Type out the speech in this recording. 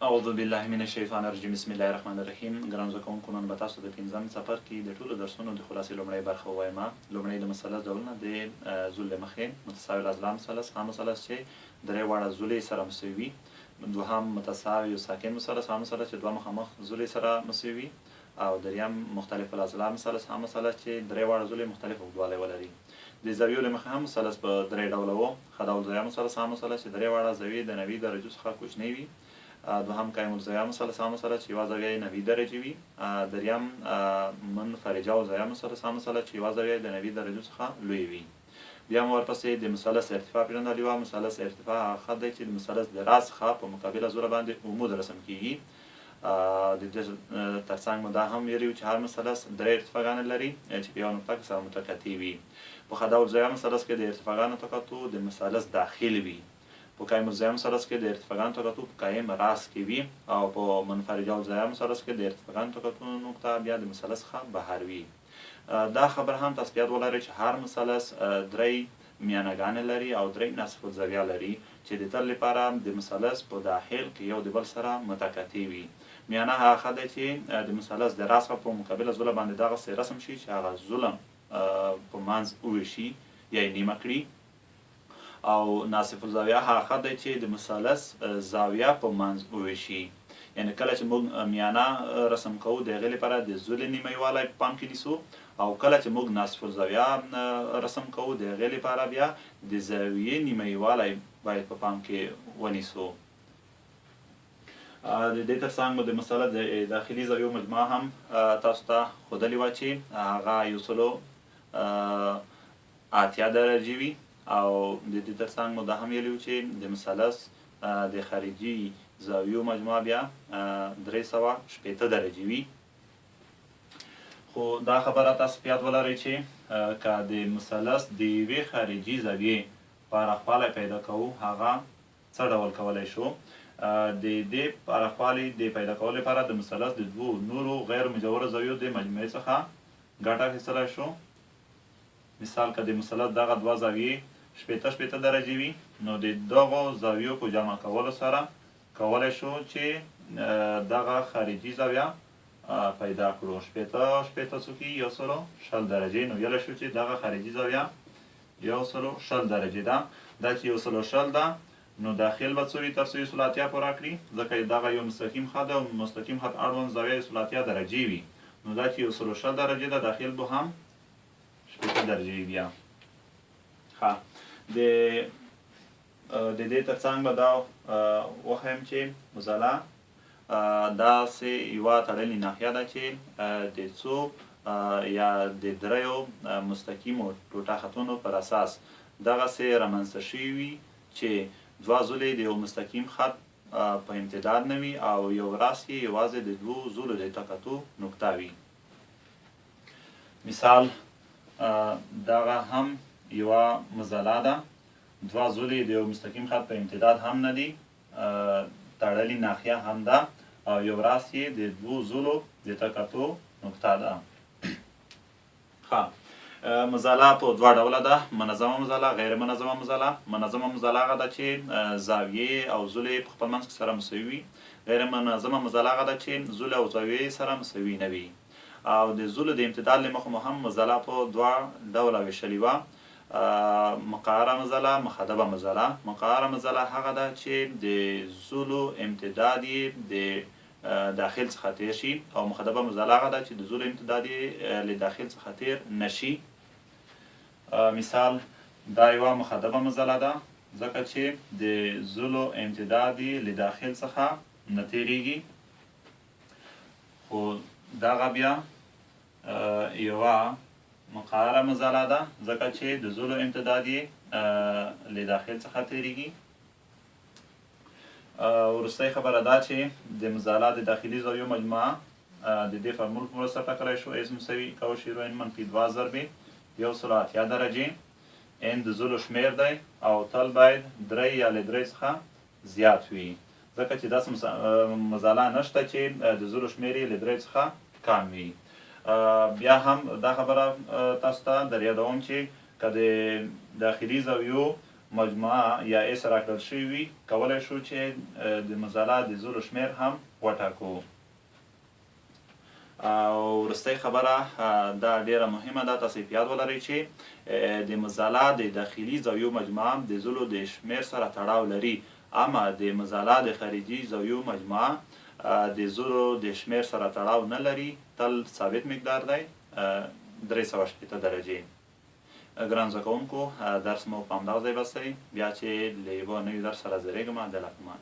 اعوذ بالله من الشیطان الرجیم بسم الله الرحمن الرحیم ګران زده کوونکو نن به تاسو د پنځم څپرکي د ټولو درسونو د خلاصې لومړۍ برخه ووایم. لومړۍ د مثلث ډولونه د زول له مخې متساوي الاضلاع مثلث، هغه مثلث چې درې واړه زولې سره مساوي وي. دوهم متساوي او ساکن مثلث، هغه مثلث چې دوه مخامخ زولې سره مساوي وي. او دریم مختلف الاضلاع مثلث، هغه مثلث چې درې واړه زولې مختلف اوږدوالی ولري. د زاویو له مخې هم مثلث په درې ډوله وو. خداول زاویه مثلث، هغه مثلث چې درې واړه زاویې د 90 درجو څخه کوچنۍ وي. دوهم قایم الزاویه مثلث، هغه مثلث چې یوه زاویه یې 90 درجې وي. دریم منفرجه الزاویه مثلث، هغه مثلث چې یوه زاویه یې د 90 درجو څخه لوی وي. بیا مو ورپسې د مثلث ارتفاع پېژندلې وه. مثلث ارتفاع هغه خط دی چې د مثلث د راس څخه په مقابله زوره باندې عمود رسم کیږي. د دې ترڅنګ مو دا هم ویلي وو چې هر مثلث درې ارتفاعګانې لري چې په یوه نقطه کې سره متقاطع وي. په خداول الزاویه مثلث کې د ارتفاعګانو تقاطع د مثلث داخل وي. په قایم الزاویه مثلث کې د ارتفاعګانو تقاطع په قایم راس کې وي او په منفرجه الزاویه مثلث کې د ارتفاعګانو تقاطع نقطه بیا د مثلث څخه بهر وي. دا خبره هم تاسو په یاد ولرئ چې هر مثلث درې میانهګانې لري او درې نصف الزاویه لري چې د تل لپاره د مثلث په داخل کې یو د بل سره متقاطع وي. میانه هغه خط دی چې د مثلث د راس په مقابله زوله باندې دغسې رسم شي چې هغه ظلم په منځ وویشي یا یې نیمه کړي. او ناصف الزاویه هغه خط دی چې د مثلث زاویه په منځ وویشي. یعنی کله چې موږ میانه رسم کوو د هغې لپاره د زولې نیمایوالی په پام کې نیسو، او کله چې موږ ناصف الزاویه رسم کوو د هغې لپاره بیا د زاویې نیمایوالی باید په پام کې ونیسو. د دې ترڅنګ مو د مثلث د داخلي زاویو مجموعه هم تاسو ته ښودلې وه چې هغه 180 درجې وي. او د دې ترڅنګ مو دا هم ویلي وو چې د مثلث د خارجي زاویو مجموعه بیا 360 درجې وي. خو دا خبره تاسو په یاد ولرئ چې که د مثلث د یوې خارجي زاویې پراخوالی پیدا کوو هغه څه ډول کولی شو؟ د دې پراخوالي د پیدا کولو لپاره د مثلث د دوو نورو غیر مجاورو زاویو د مجموعې څخه ګټه اخیستلی شو. مثال که د مثلث دغه دوه زاویې 60 60 درجې وي نو د دغو زاویو په جمع کولو سره کولی شو چې دغه خارجي زاویه پیدا کړو. 60 60 څو کېږي؟ 120 درجې. نو ویلی شو چې دغه خارجي زاویه 120 درجې ده. دا چې 120 ده نو داخل به څو وي تر څو 180 پوره کړي، ځکه دغه یو مستقیم خط ده او مستقیم خط اړوند زاویه 180 درجې وي. نو دا چې 120 درجې ده داخل به هم 60 درجې وي. بیا ښه د دې ترڅنګ به دا وښیم چې مزله داسې یوه تړلې ناحیه ده چې د څو یا د دریو مستقیمو ټوټه خطونو پر اساس دغسې رامنځته شوي وي چې دوه زولې د یو مستقیم خط په امتداد نه وي او یو راس یې یوازې د دوو زولو د تقاطع نقطه وي. مثال دغه هم یوه مزله ده، دوه زولې د یو مستقیم خط په امتداد هم نه دي، تړلې ناحیه هم ده او یو راس یې د دوو زولو د تقاطع نقطه ده. ښه مزله په دوه ډوله ده، منظمه مزله، غیر منظمه مزله. منظمه مزله هغه ده چې زاویې او زولې په خپل منځ کې سره مساوي وي. غیر منظمه مزله هغه ده چې زولې او زاویې سره مساوي نه وي. او د زولو د امتداد له مخې مو هم مزله په دوه ډوله ویشلې وه، مقعره مزله، مخدبه مزله. مقعره مزله هغه ده چې د زولو امتداد یې د داخل څخه تیر شي، او مخدبه مزله هغه ده چې د زولو امتداد یې له داخل څخه تیر نشي. مثال دا یوه مخدبه مزله ده ځکه چې د زولو امتداد یې له داخل څخه نه تیریږي، خو دغه بیا یوه مقعره مزله ده ځکه چې د زولو امتداد یې له داخل څخه تیریږي. وروستۍ خبره دا چې د مزله د داخلي زاویو مجموعه د دې فرمول په مرسته ټاکلی شو. اس مساوي کوش رو ان منفي 2 ضربې 180 درجې. ان د زولو شمېر دی او تل باید درې یا له درې څخه زیات وي، ځکه چې داسې مزله نشته چې د زولو شمېر یې له درې څخه کم وي. بیا هم دا خبره تاسو ته در یادوم چې که د داخلي زاویو مجموعه یا اس راکړل شوي وي، کولای شو چې د مضلع د ضلعو شمېر هم وټاکو. او وروستۍ خبره، دا ډیره مهمه ده، تاسو په یاد ولرئ چې د مضلع د داخلي زاویو مجموعه د ضلعو د شمېر سره تړاو لري، اما د مضلع د خارجي زاویو مجموعه د ضلعو د شمېر سره تړاو نه لري، تل ثابت مقدار دی، 360 درجې. ګران زده کوونکو، درس مو په همدغه ځای بس دی. بیا چې له یوه نوي درس سره حاضرېږم، د الله په امان.